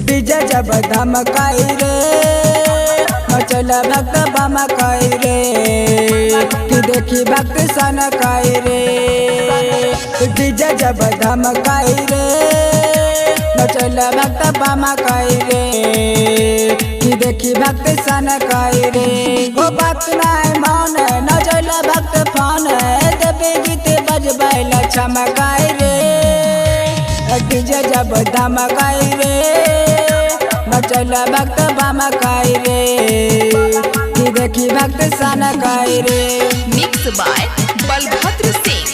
DJ जब धमकाई रे, नचल भक्त बमकाई रे, कि देखी भक्त सनकाई रे। डीजे जब धमकाई रे, नचल भक्त बमकाई रे, कि देखी भक्त सनकाई रे। ओ बात नाय मान, नचल भक्त फान, देवी गीत बजबै ला चमकाई रे। डीजे जब धमकाई रे, नचल भक्त बमकाई रे, कि देखी भक्त सनकाई रे। Mix by Balbhadra Singh.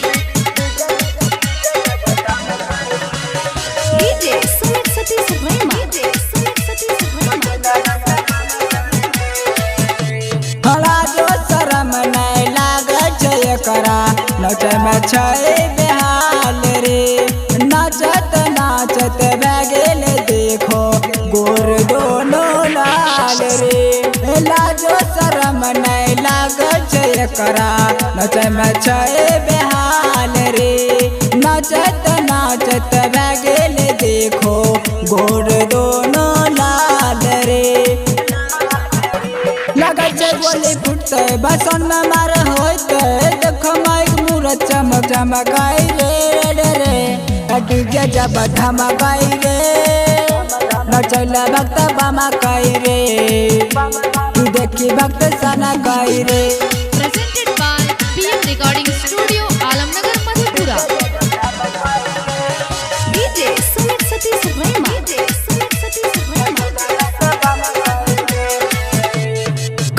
DJ Sumit Satish Verma. DJ Sumit Satish Verma. खड़ा जो शरम नहीं लागै छै एकरा, नचै में छै बेहाल रे। नाचत नाचत भए गेल देखो गोर दोनों लाल रे। लाजो शरम नहीं लागै छै एकरा, नचै में छै बेहाल रे। नाचत नाचत भए गेल देखो गोर दोनों लाल रे। लगै छै गोली फुटतै, बसन में मार होइतै, देखो माइक मूरत चमक चमकाई रे रे रे। डीजे जब धमकाई रे, नचल भक्त बमकाई रे, तू देखी भक्त सनकाई रे। Presented by PM Recording Studio, Alamnagar, Madhepura. DJ Sumit Satish Verma. DJ Sumit Satish Verma.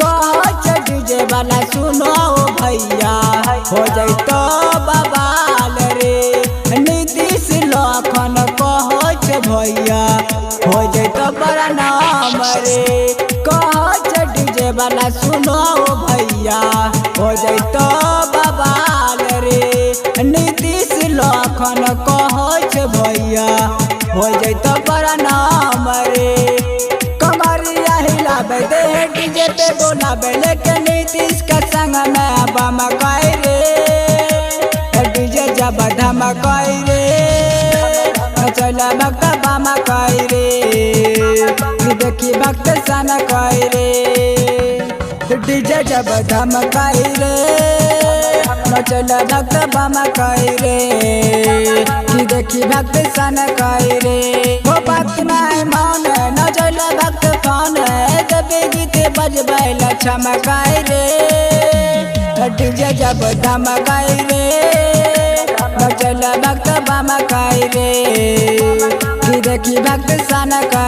कहै छै डीजे वाला सुनो भैया, हो जैतो बवाल रे। नीतीश लखन कहै छै भैया, हो जैतो बड़ा नाम रे। कहै छै डीजे वाला सुनो भैया, हो जैतो बवाल रे। नीतीश लखन कहै छै भैया, हो जैतो बड़ा नाम रे। कमरिया हिलाबे दे, डीजे पे बोलाबे, लेके नीतीश के संग में बमकाई रे। डीजे जब धमकाई रे, चल भक्त बमकाई रे, देखी भक्त सनकाई रे। डीजे जब धमकाई रे, नचल भक्त बमकाई रे, कि देखी भक्त सनकाई रे। हो भक्त नाय मान, नचल भक्त फान, देवी गीत बजबै ला चमकाई रे। डीजे जब धमकाई रे, नचल भक्त बमकाई रे, कि देखी भक्त सनकाई।